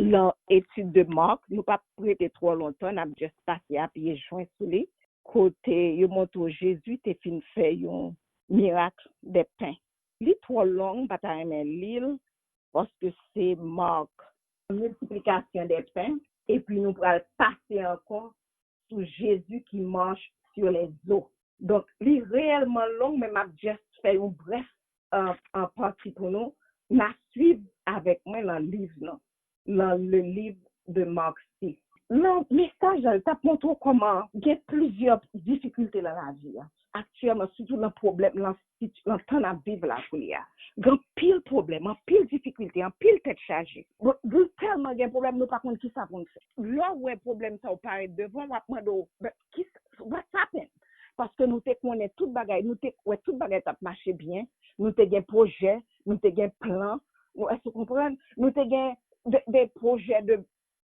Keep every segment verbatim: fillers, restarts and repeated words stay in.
Nan etid de Mark, nou p ap rete twò lontan, n ap just pase a pye jwen sou li, kote yo montre w Jezi te fin fè yon mirak de pen. Li twò long, m pa ta renmen li l, paske se Mark, miltiplikasyon de pen, epi nou pral pase ankò sou Jezi ki mache sur les eaux. Donk, li reyèlman long, men m ap just fè yon brèf an, an pati pou nou. N a swiv avèk mwen nan liv nan, nan le livre de Mark six. Nan mesaj la, l t ap montre w kòman gen plizyè difikilte nan lavi a. Aktyèlman, sitou nan pwoblèm, nan, situ- nan tan n ap viv la kounye a. Gen anpil pwoblèm, anpil difikilte, anpil tèt chaje. Bon, nou tèlman gen pwoblèm, nou pa konn ki sa pou n fè. Lè w wè pwoblèm sa yo parèt devan w, w ap mande w, "But ki, what's happened?" Paske nou te konnen tout bagay, nou te wè tout bagay t ap mache byen, nou te gen pwojè, nou te gen plan, nou, èske w konprann? Nou te gen de, de pwojè de,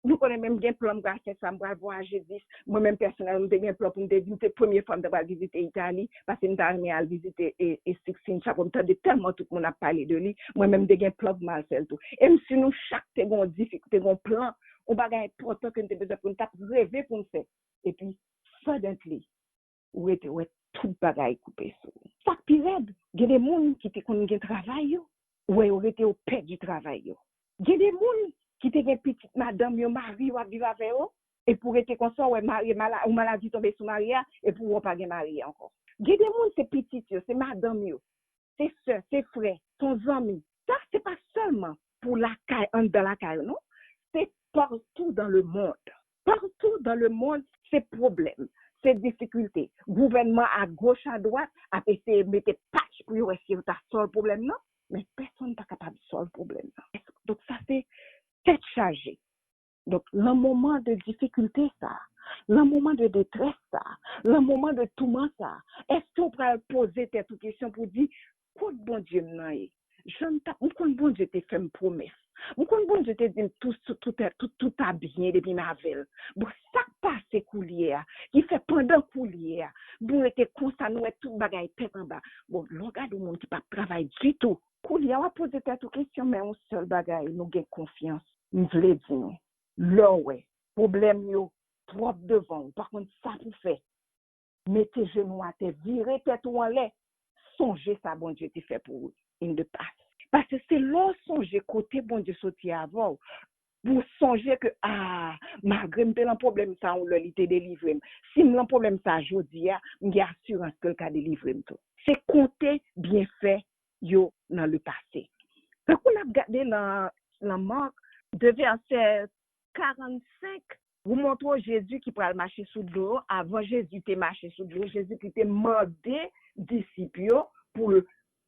nou konnen menm gen plan, m pral fè sa, m pral vwayaje dis, mwen menm pèsonèl, m te gen plan pou m te, m te premye fwa m te pral vizite Itali, paske m ta renmen al vizite e, e Sixteen Chapel, m tande tèlman tout moun ap pale de li, mwen menm m te gen plan pou m al fè l tou. E m si nou chak te gen yon difi-, te gen yon plan, yon bagay enpòtan ke n te bezwen pou n t ap reve pou n fè. Epi, suddenly, ou rete wè tout bagay koupe sou ou. Sa k pi rèd, gen de moun ki te konn gen travay yo, ou wè yo rete yo pèdi travay yo. Gen de moun ki te gen pitit madanm yo, mari yo ap viv avè yo, epi w rete konsa, ou wè mari, mala, ou maladi tonbe sou mari a, epi w pa gen mari ankò. Gen de moun se pitit yo, se madanm yo, se sè, se frè, se yon zanmi. Sa se pa sèlman pou lakay, anndan lakay ou non, se partou dans le monde. Partou dans le monde, se pwoblèm, se difikilte. Gouvènman a goch a dwat ap eseye mete patch pou yo wè si yo ta solve pwoblèm nan, men pèsonn pa kapab solve pwoblèm nan. Donk sa se tèt chaje. Donk, nan moman de difikilte sa, nan moman de detrès sa, nan moman de touman sa, èske w pral poze tèt ou kesyon pou di, "Kot Bondye m nan ye? Jan m t ap, m konn Bondye te fè m pwomès. M konn Bondye te di m tout, tout, tout, tout, tout a byen depi m avè l. Bon, sa k pase koulye a, ki fè pandan koulye a, nou rete konsa, nou wè tout bagay tèt anba?" Bon, lè w gade yon moun ki p ap travay ditou, koulye a w ap poze tèt ou kesyon, men yon sèl bagay, nou gen konfyans. M vle di nou, lè w wè pwoblèm yo twòp devan w, ou pa konn sa pou fè, mete jenou atè, vire tèt ou anlè, sonje sa Bondye te fè pou ou in the past. Paske se lè w sonje kote Bondye soti avè w, pou w sonje ke, a, malgre m te nan pwoblèm sa yon lè, li te delivre m. Si m nan pwoblèm sa jodi a, m gen asirans ke l ka delivre m tou. Se konte byenfè yo nan le pase. Tankou n ap gade nan, nan Mark de vèsè karannsenk, ou montre w Jezi ki pral mache sou dlo yo. Avan Jezi te mache sou dlo, Jezi ki te mande disip yo pou l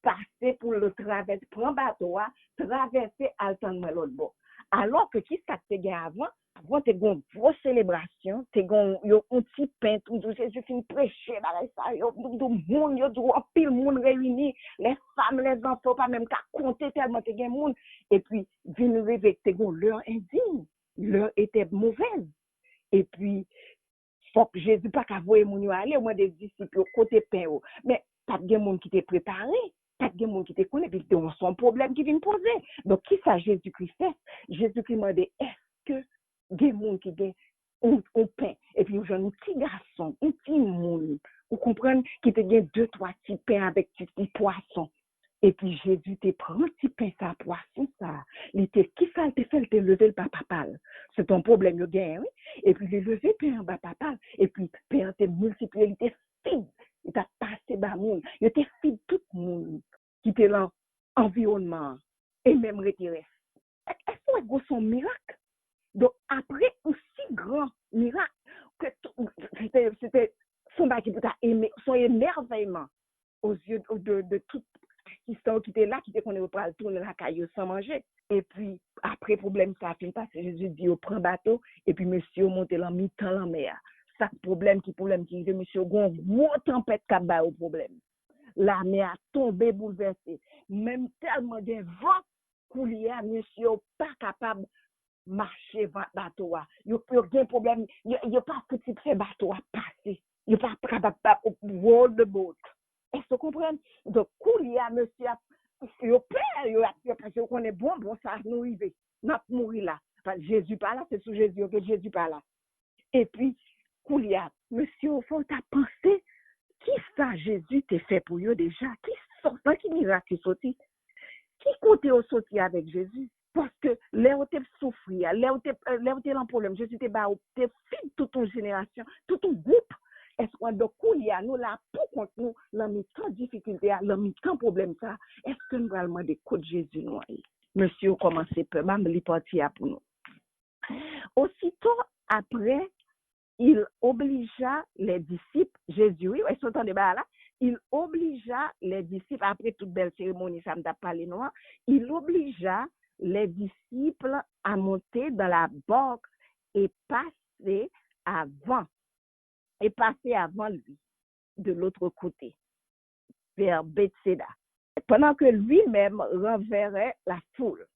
pase, pou l travèse, pran bato a, travèse al tann mwen lòt bò. Alò ke ki sa k te gen avan? Avan te gen yon gwo selebrasyon, te gen yon, yon ti pen, tou, tou Jezi fin preche bagay sa yo, tou, tou moun yo, tou anpil moun reyini, les femmes, les enfants, ou pa menm ka konte tèlman te gen moun. Epi, vin rive, te gen yon lè endiy, lè etè movèz. Epi, fòk Jezi pa ka voye moun yo ale, ou mande disip yo, "Kote pen yo?" Men, pa t gen moun ki te prepare, pa t gen moun ki te konnen, epi se yon pwoblèm ki vin poze. Donk, ki sa Jezikri fè? Jezikri mande, "Èske gen moun ki gen yon, yon pen?" Epi yo jwenn yon ti gason, yon ti moun, ou konprann, ki te gen de, twa ti pen avèk ti, ti pwason. Epi Jezi te pran ti pen sa, pwason sa, li te, ki sa l te fè? L te leve l ba papa l. Se te yon pwoblèm yo genyen, wi. Epi li leve pen an ba papa l, epi pen an te miltipliye, li te fid. Li t ap pase ba moun. Yo te fid tout moun ki te lan anviwònman an. E menm rete rès. Èske w wè gwo se yon mirak? Donk, apre yon si gran mirak, ke tou, se te, se te, se yon bagay ki pou ta eme, se yon emèvèyman aux yeux de, de tout asistan yo ki te la, ki te konnen yo pral tounen lakay yo san manje. Epi, apre pwoblèm sa a fin pase, Jezi di yo pran bato, epi mesye yo monte lan mitan lanmè a. Sa k pwoblèm, ki pwoblèm ki rive mesye yo? Gen yon gwo tanpèt k ap ba yo pwoblèm. Lamè a tonbe boulvèse. Menm tèlman gen van, koulye a, mesye yo pa kapab mache va-, bato a. Yo, yo gen pwoblèm, yo, yo pa fouti fè bato a pase. Yo pa kapab pa roll the boat. Èske w konprann? Donk, koulye a, mesye ap, yo pè, yo ap pè, paske yo konnen, bon, bon, sa nou rive. N ap mouri la. pa, Jezi pa la, se sou Jezi yo ke Jezi pa la. Epi, koulye a, mesye yo fè w ta panse, ki sa Jezi te fè pou yo deja? Ki sòt lan, ki mirak ki soti? Ki kote yo soti avèk Jezi? Paske lè yo te soufri a, lè yo te, lè yo te lan pwoblèm, Jezi te ba yo, te fid tout yon jenerasyon, tout yon gwoup. Èske, donk, koulye a, nou la pou kont nou, lan mitan difikilte a, lan mitan pwoblèm sa, èske nou pral mande kot Jezi nou an ye? Mesye yo kòmanse pè, ban m li pati a pou nou. Aussitôt après, il obligea les disciples, Jésus, wi, èske w tande bagay la? Il obligea les disciples, apre tout bèl seremoni sa m t ap pale nou an, il obligea les disciples à monter dans la barque et passer avant, et passer avant lui de l'autre côté, vers Bethsaida, pendant que lui-même renverrait la foule.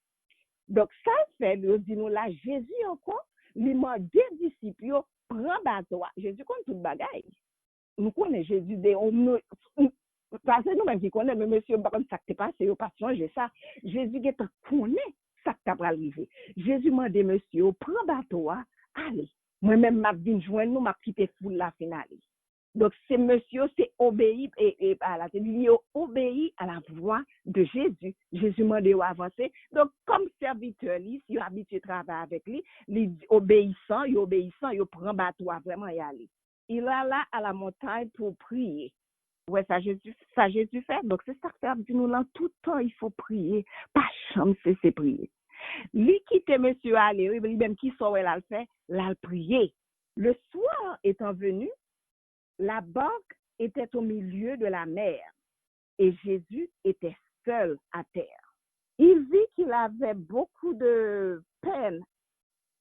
Donk, sa l fè, yo di nou la, Jezi ankò, li mande disip yo pran bato a. Jezi konn tout bagay. Nou konnen Jezi de, nou, nou, sa se nou menm ki konnen, men mesye, m pa konn sa k te pase, yo pa t sonje sa. Jezi gentan konnen sa k ta pral rive. Jezi mande mesye yo, pran bato a, ale. Mwen menm, m ap vin jwenn nou, m ap kite foul la fin ale. Donk, se mesye yo, se obeyi, e, e, a la, se li yo obeyi a la vwa de Jezi. Jezi mande yo avanse. Donk, kòm sèvitè li, yo abitye travay avèk li, li di, obeyisan, yo obeyisan, yo pran bato a vrèman, y ale. Il alla à la montagne pour prier. Ou wè sa Jezi, sa Jezi fè? Donk, se sa k fè ap di nou lan, tout tan, il faut prier. Pa janm sese priye. Li kite mesye yo ale, wi, li menm ki sa w wè l al fè? L al priye. Le soir étant venu, la barque était au milieu de la mer et Jésus était seul à terre. Il vit qu'il avait beaucoup de peine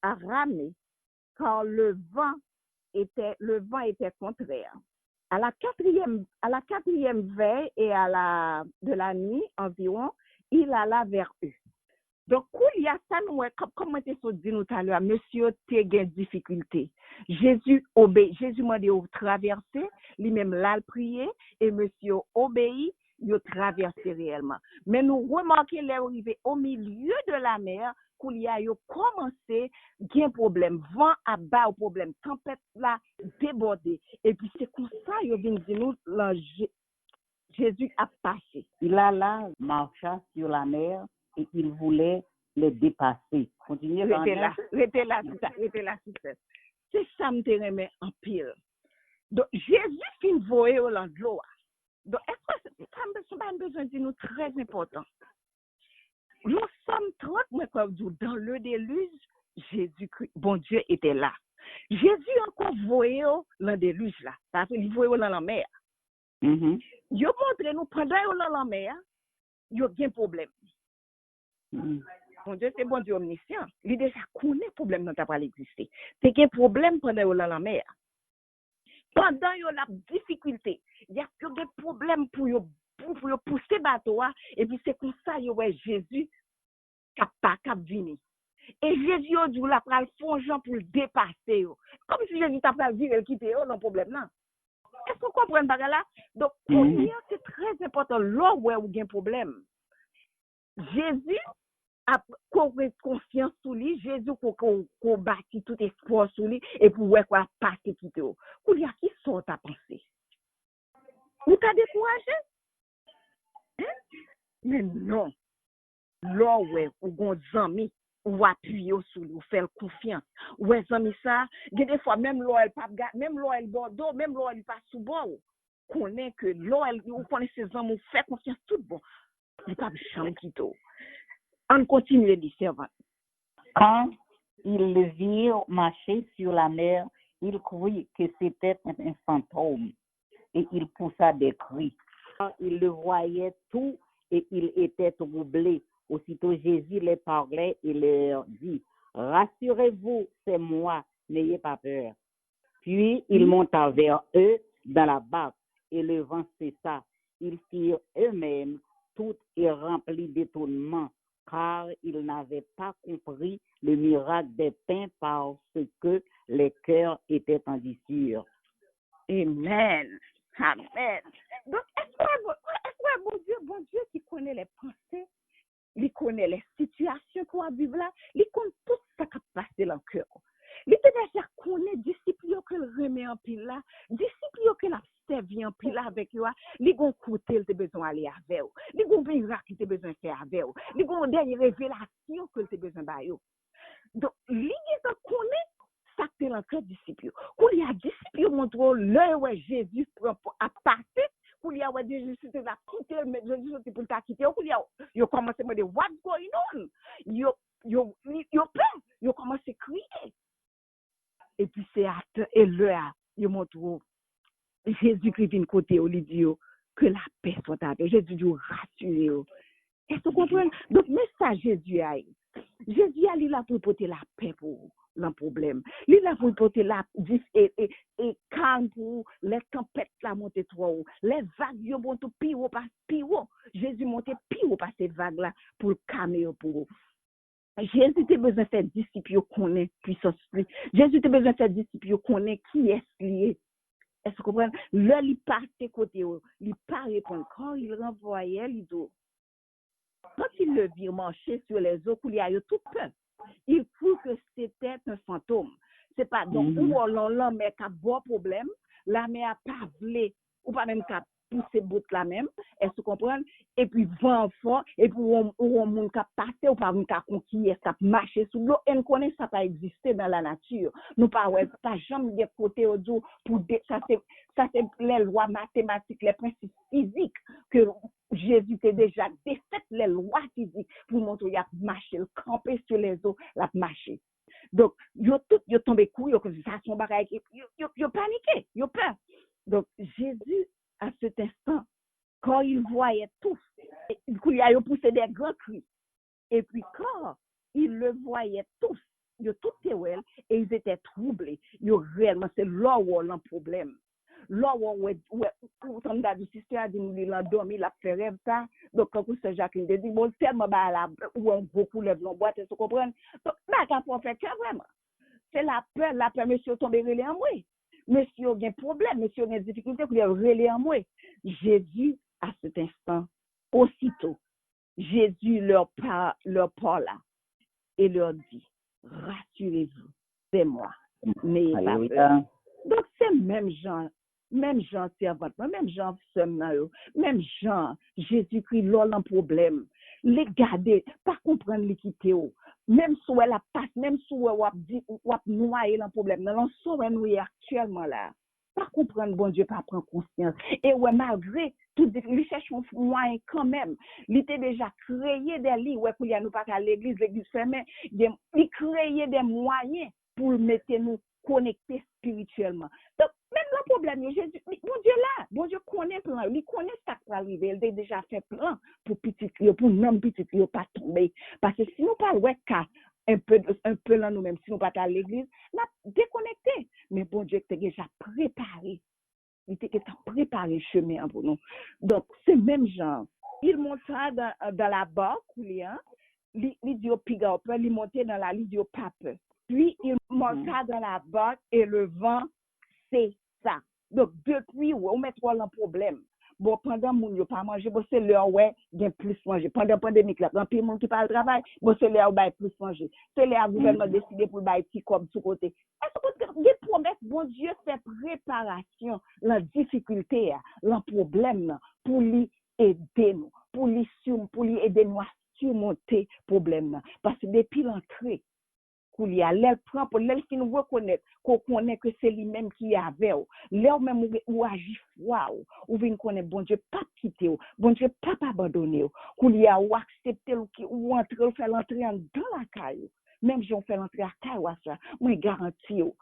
à ramer car le vent était, le vent était contraire. À la quatrième, à la quatrième veille et à la, de la nuit environ, il alla vers eux. Donk, koulye a sa nou wè, kòm, kòm mwen te sot di nou talè a, mesye yo te gen difikilte. Jezi obe-, Jezi mande yo travèse, li menm l al priye, e mesye yo obeyi, yo travèse reyèlman. Men nou remake lè yo rive au milieu de la mer, koulye a yo kòmanse gen pwoblèm. Van ap ba yo pwoblèm, tanpèt la debòde. Epi se konsa yo vin di nou lan Je-, Jezi ap pase. Il alla, marcha sur la mer et il voulait les dépasser. Continue, Rete la, Carmen. Rete la, sista, rete la, sista. Se sa m te renmen anpil. Donk, Jezi fin voye yo lan dlo a. Donk, èske sa m, sa m pa bezwen di nou trè enpòtan? Lan Sòm trant, mwen kwè w di w, dans le déluge, Jésus-Christ, Bondye était là. Jezi ankò voye yo lan delij la. Sa vle di, li voye yo lan lanmè a. Mhm. Yo montre nou, pandan yo lan lanmè a, yo gen pwoblèm. Mhm. Bondye se Bondye omnisyan. Li deja konnen pwoblèm nan ta pral egziste. Te gen pwoblèm pandan yo lan lanmè a. Pandan yo lan difikilte, y ap, yo gen pwoblèm pou yo, pou, pou yo pouse bato a, epi se konsa yo wè Jezi k ap pa, k ap vini. E Jezi yo di w l ap pral fè yon jan pou l depase yo. Kòmsi Jezi ta pral vire l kite yo nan pwoblèm nan. Èske w konprann bagay la? Donk, mhm, kounye a, se trè enpòtan lè w wè ou gen pwoblèm. Jezi ap, ke w gen konfyans sou li, Jezi ke, ke, ke w bati tout espwa w sou li, epi w wè ke l ap pase kite w. Kounye a, kisa w ta panse? Ou ta dekouraje? Hein? Men non. Lè w wè ou gon zanmi, ou apiye w sou li, ou fè l konfyans. Ou wè zanmi sa, gen de fwa, menm lè w wè l p ap ga-, menm lè w wè l bò do, menm lè w wè li pa sou bò w, konnen ke lè w wè l, ou konnen se zanmi w, fè konfyans tout bon. Li p ap janm kite w. Ann kontinye li, sèvant. Quand ils le virent marcher sur la mer, ils crurent que c'était un fantôme, et il poussa des cris. Quand ils le voyaient tout, et ils étaient troublés. Aussitôt Jésus les parlait et leur dit, rassurez-vous, c'est moi, n'ayez pas peur. Puis il monta vers eux dans la barque, et le vent cessa. Ils furent eux-mêmes tout et remplis d'étonnement, car ils n'avaient pas compris le miracle des pains parce que les cœurs étaient endurcis. Amen. Amen. Donk, èske w wè Bon-, èske w wè Bondye, Bondye ki konnen lè panse Li konnen lè sitiyasyon ke w ap viv la, li konn tout sa k ap pase lan kè w. Li te deja konnen disip yo ke l renmen anpil la, disip yo ke l ap sèvi anpil avèk yo a, li gon kote l te bezwen ale avè w. Li gon mirak li te bezwen fè avè w. Li gon dènye revelasyon ke l te bezwen ba yo. Donk, li gentan konnen sa k te lan kè disip yo. Kounye a, disip yo montre w, lè yo wè Jezi pran, ap pase, kounye a, wè Jezi te ap kite l, men Jezi soti pou l ta kite yo. Kounye a, yo kòmanse mande, "What's going on?" Yo, yo, yo pè, yo kòmanse kriye. Epi se atan, e lè a, yo montre w, Jezikri vin kote yo, li di yo, "Que la paix soit avec vous." Jezi di yo, "Rasire yo." Èske w konprann? Donk, men sa Jezi a ye. Jezi a, li la pou l pote lapè pou ou lan pwoblèm. Li la pou l pote la, dis, e, e, e kalm pou ou lè tanpèt la monte twò wo. Lè vag yo monte pi wo, pa, pi wo. Jezi monte pi wo pase vag la pou l kalme yo pou ou. Jezi te bezwen fè disip yo konnen pwisans li. Jezi te bezwen fè disip yo konnen kiyès li ye. Èske w konprann? Lè li pase kote yo, li pa reponn. Quand il renvoyait, li di w, quand ils le virent marcher sur les eaux, koulye a yo tout pè. Ils crurent que c'était un fantôme. Se pa, donk, ou wè w lan lanmè k ap ba w pwoblèm, lanmè a pa vle, ou pa menm ka pouse bot la menm, èske w konprann? Epi van an fò, epi ou wè, ou wè yon moun k ap pase, ou pa menm ka konn kiyès k ap mache sou dlo, e n konnen sa pa egziste nan lanati. Nou pa wè, pa janm gen kote yo di w pou de, sa se, sa se lè lwa matematik, lè prensip fizik ke Jezi te deja defèt lè lwa fizik pou montre w y ap mache, l kanpe sou lezo, l ap mache. Donk, yo tout, yo tonbe kouri, yo konnen sa se yon bagay ki, yo, yo, yo panike, yo pè. Donk, Jezi, à cet instant, quand il voyait tous, kounye a yo pouse des grands cris. Et puis, quand ils le voyaient tous, yo tout te wè l, et ils étaient troublés. Yo reyèlman, se lè w wè w lan pwoblèm. Lè w wè, wè, ou tann ta di, sistè a di m li lan dòmi, l ap fè rèv sa. Donk, kankou sè Jacqueline te di, bon, tèlman bagay la, ou wè yon gwo koulèv lan bwat, èske w konprann? Donk, bagay la fè w fè kè vrèman. Se lapè, lapè, mesye yo tonbe rele anmwe. Mesye yo gen pwoblèm, mesye yo gen difikilte, kounye a yo rele anmwe. Jezi, à cet instant, aussitôt, Jésus leur, par, leur parla et leur dit, rassurez-vous, c'est moi, n'ayez pas peur. Donk, se menm jan, menm jan sèvant mwen, menm jan sè m nan yo, menm jan Jezikri lè w lan pwoblèm, li gade, pa konprann li kite w. Menm si w wè l ap pase, menm si w wè w ap di, w ap nwaye lan pwoblèm nan, lan sa w wè nou ye aktyèlman la. Pa konprann Bondye pa pran konsyans. E wè, malgre tout difi-, li chèche yon mwayen kanmenm. Li te deja kreye dè li, wè kounye a nou pa ka al legliz, legliz fèmen, gen, li kreye dè mwayen pou l mete nou konekte espirityèlman. Donk, menm nan pwoblèm yo, Jezi, li, Bondye la, Bondye konnen plan yo, li konnen sa k pral rive, li te deja fè plan pou pitit li yo, pou nanm pitit li yo pa tonbe. Paske si nou pa wè ka enpe, enpe lan nou menm, si nou pa t al legliz, n ap dekonekte. Men Bondye te deja prepare. Li te gentan prepare chemen an pou nou. Donk, se menm jan. Il monta dans, dans la barque, ou li an, li, li di yo piga w pè, li monte nan la, li di yo pa pè. Puis, il monta dans la barque et le vent cessa. Donk, depi w, ou mèt wè w lan pwoblèm. Bon, pandan moun yo pa manje, bon, se lè w wè gen plis manje. Pandan pandemik la, gen anpil moun ki pa al travay, bon, se lè a yo bay plis manje. Se lè a gouvènman deside pou l bay ti kòb sou kote. Èske w konn gen pwomès Bondye fè preparasyon lan difikilte a, lan pwoblèm nan, pou li ede nou, pou li sur-, pou li ede nou a simonte pwoblèm nan? Paske depi l antre, koulye a, lè l pran, lè l fin rekonèt ke w konnen ke se li menm ki avè w, lè w menm ou, ou aji fwa w, ou vin konnen Bondye p ap kite w, Bondye p ap abandone w. Koulye a, ou aksepte l, ou ki, ou antre, ou fè l antre anndan lakay ou. Menm jan w fè l antre lakay ou aswè a, mwen garanti w,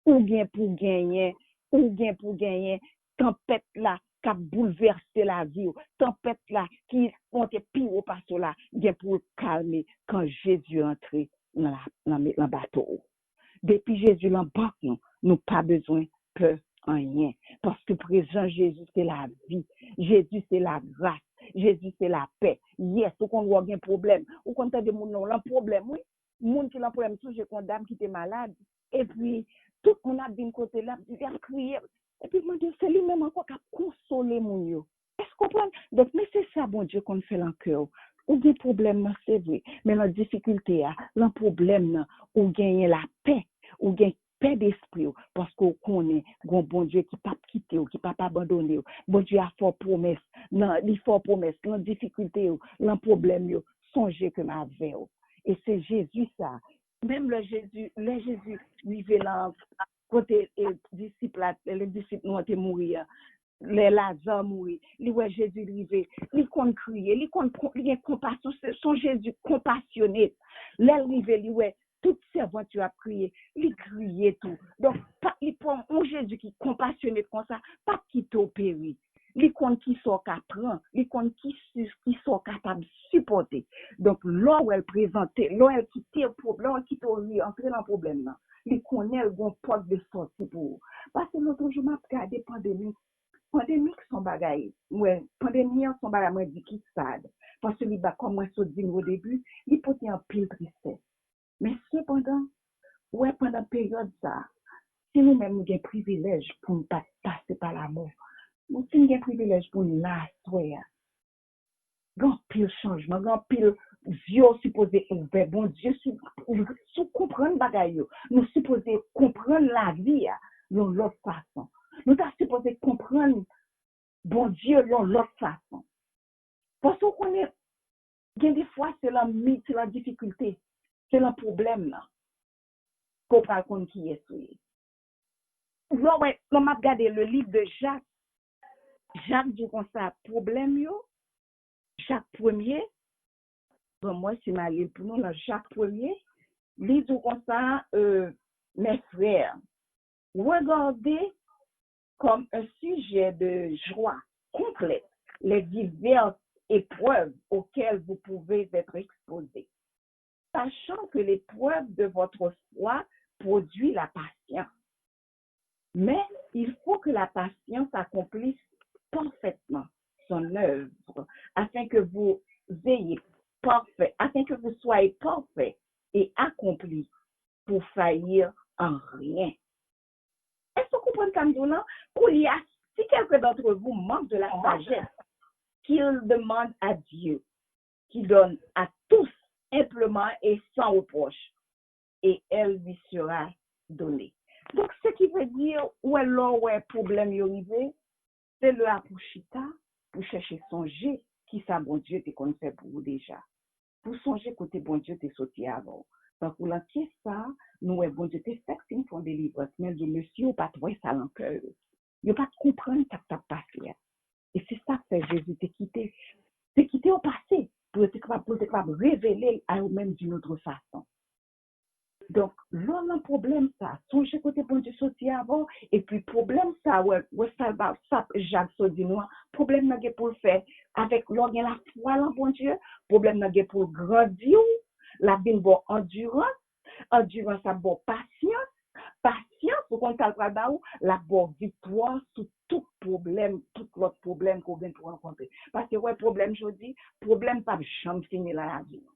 ou gen pou genyen, ou gen pou genyen tanpèt la k ap boulvèse lavi w, tanpèt la ki monte pi wo pase w la, gen pou l kalme kan Jezi rantre nan la, nan, nan bato w. Depi Jezi lan bak nou, nou pa bezwen pè anyen. Paske prezans Jezi se lavi. Jezi se lagras. Jezi se lapè. Yes, ou konn wè w gen pwoblèm. Ou konn tande moun nan w lan pwoblèm, wi. Moun ki lan pwoblèm, sonje gon dam ki te malad. Epi, tout moun ap vin kote l, ap, y ap kriye. Epi, mande, se li menm ankò k ap konsole moun yo. Èske w konprann? Donk, men se sa Bondye konn fè lan kè w. Ou gen pwoblèm nan, se vre, men lan difikilte a, lan pwoblèm nan, ou genyen lapè, ou gen pè despri w, paske w konnen gen yon Bondye ki p ap kite w, ki p ap abandone w. Bondye a fè w pwomès, nan, li fè w pwomès, lan difikilte yo, lan pwoblèm yo, sonje ke m avè w. E se Jezi sa. Menm lè Jezi, lè Jezi rive lan kote e, disip la, lè disip nou an te mouri a, lè Laza mouri, li wè Jezi rive, li konn kriye, li konn, li gen konpasyon, se, se yon Jezi konpasyone. Lè l rive, li wè tout sèvant yo ap kriye, li kriye tou. Donk, pa, li pran yon Jezi ki konpasyone konsa, p ap kite w peri. Li konn kisa w ka pran, li konn ki, kisa w kapab sipòte. Donk, lè w wè l prezante, lè w wè l kite pwob-, lè w wè l kite w ri, antre nan pwoblèm nan, li konnen l gen yon pòt de sòti pou ou. Paske lòt jou, m ap gade pandemi. Pandemi se yon bagay, mwen, pandemi an se yon bagay mwen di ki sad. Paske li ba, kòm mwen sot di nou o debi, li pote anpil tristès. Men sepandan, ou wè pandan peryòd sa a, si nou menm nou gen privilèj pou n pa t pase pa lamò, nou fin gen privilèj pou n la aswè a. Gen anpil chanjman, gen anpil zye w sipoze ouvè. Bondye, si, si w konprann bagay yo, nou sipoze konprann lavi a yon lòt fason. Nou ta sipoze konprann Bondye yon lòt fason. Paske w konnen, gen de fwa se lan mi, se lan difikilte, se lan pwoblèm nan ke w pral konn kiyès ou ye. Lè w wè, lè m ap gade le livre de Jacques, Jak di konsa, pwoblèm yo, Jak premye, bon, mwen si m a li l pou nou, lan Jak premye, li di konsa, euh, mes frères, regardez comme un sujet de joie complète les diverses épreuves auxquelles vous pouvez être exposés, sachant que l'épreuve de votre foi produit la patience. Mais il faut que la patience accomplisse parfaitement son œuvre, afin que vous ayez parfait, afin que vous soyez parfait et accompli pour faillir en rien. Èske w konprann sa m di w lan? Koulye a, si quelqu'un d'entre vous manque de la sagesse, qu'il demande à Dieu, qui donne à tous amplement et sans reproche, et elle lui sera donnée. Donk, se ki vle di, ou wè, lè w wè pwoblèm yo rive, se lè a pou chita, pou chèche sonje kisa Bondye te konn fè pou ou deja. Pou sonje kote Bondye te soti avè w. Tankou lan kès sa a, nou wè Bondye te fèk fin fè yon delivrans, men l di, mesye yo pa t wè sa lan kè yo. Yo pa t konprann sa k t ap pase a. E se sa k fè Jezi te kite, te kite yo pase, pou yo te kapab, pou l te kapab revele l a yo menm d'une autre façon. Donk, lè w lan pwoblèm sa, sonje kote Bondye soti avè w, epi pwoblèm sa, wè, wè sa l va, sa Jak sot di nou an, pwoblèm nan gen pou l fè avèk lè w gen lafwa lan Bondye, pwoblèm nan gen pou l grandi w, l ap vin ba w andirans, andirans ap ba w pasyans, pasyans, ou konn sa l pral ba ou, l ap ba w viktwa sou tout pwoblèm, tout lòt pwoblèm ke w gen pou rankontre. Paske, wè, pwoblèm jodi, pwoblèm p ap janm fini lan lavi nou.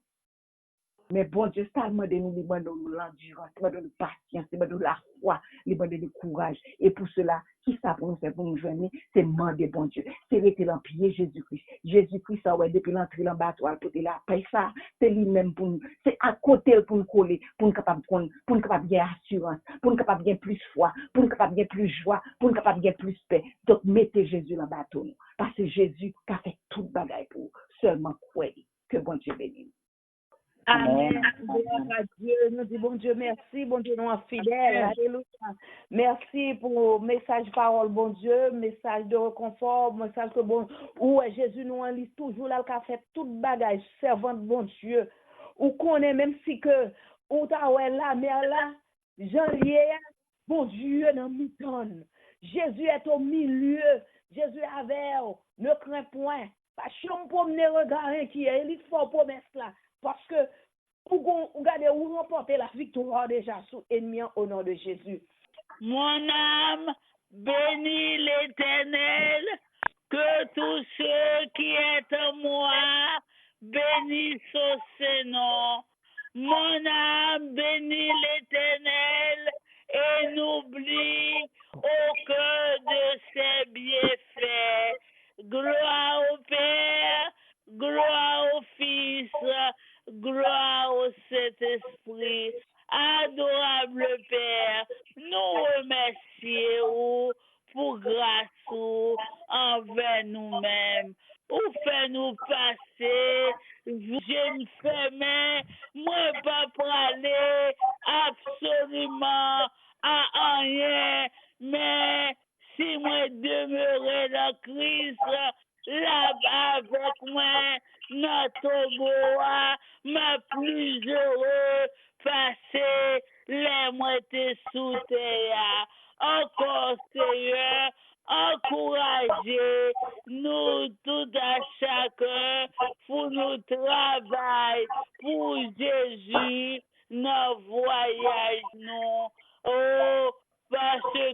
Men Bondye, sa l mande nou, li mande nou landirans, li mande nou pasyans, li mande nou lafwa, li mande nou kouraj. E pou sela, kisa pou nou fè pou nou jwenn li? Se mande Bondye, se rete lan pye Jezi Kris. Jezi Kris sa, w wè, depi l antre lan bato a, l pote lapè sa, se li menm pou nou, se akote l pou nou kole, pou nou kapab konn, pou nou kapab gen asirans, pou nou kapab gen plis fwa, pou nou kapab gen plis jwa, pou nou kapab gen plis pè. Donk, mete Jezi lan bato nou. Paske Jezi ka fè tout bagay pou ou. Sèlman kwè li. Ke Bondye beni nou. Amèn. Glwa a Dye. Nou di Bondye mèsi. Bondye nou an fidèl. Alelouya. Mèsi pou mesaj pawòl Bondye, mesaj de rekonfò, mesaj ke bon, ou wè Jezi nou an, li toujou la, l ka fè tout bagay. Sèvant Bondye, ou konnen menm si ke ou ta wè lamè la, jan l ye a, Bondye nan mitan n. Jésus est au milieu. Jésus est avec vous. Ne crains point. Pa chanm pwomne rega enkyè. E li fè w pwomès la. Paske ou gon, ou gade, ou ranpòte laviktwa deja sou enmi an, au nom de Jésus. Mon âme, bénis l'Éternel, que tout ce qui est en moi bénisse son saint nom. Mon âme, bénis l'Éternel et n'oublie aucun de ses bienfaits. Gloire au Père, gloire au Fils, Pè, nou remèsye ou pou gras ou anvè nou menm. Ou fè nou pase je m fèmen, mwen pa prale absoliman a anyen, men si mwen demere nan Kris, l ap avèk mwen nan tonbo a, m ap pli ere pase lè mwen te sou tè a. Ankò, Seyè, ankouraje nou tout a chaken pou nou travay pou Jezi nan vwayaj nou. O, paske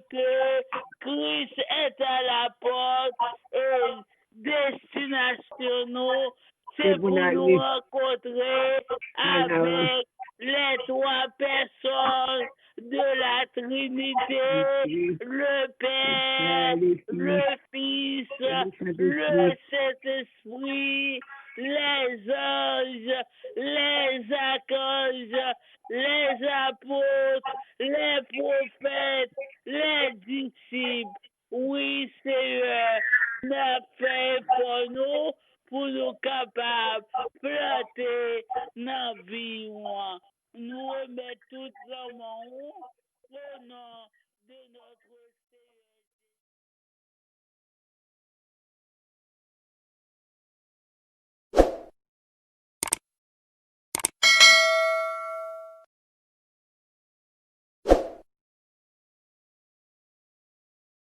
Kris est à la porte e destinasyon nou, se pou nou rankontre avèk les trois personnes de la Trinité, le Père, le Fils, le Saint-Esprit, les anges, les archanges, les apôtres, les prophètes, les disciples. Wi, Seyè, n ap fè efò nou pou nou kapab plante nan vi w an. Nou remèt tout nan men w, o non de notre Seigneur.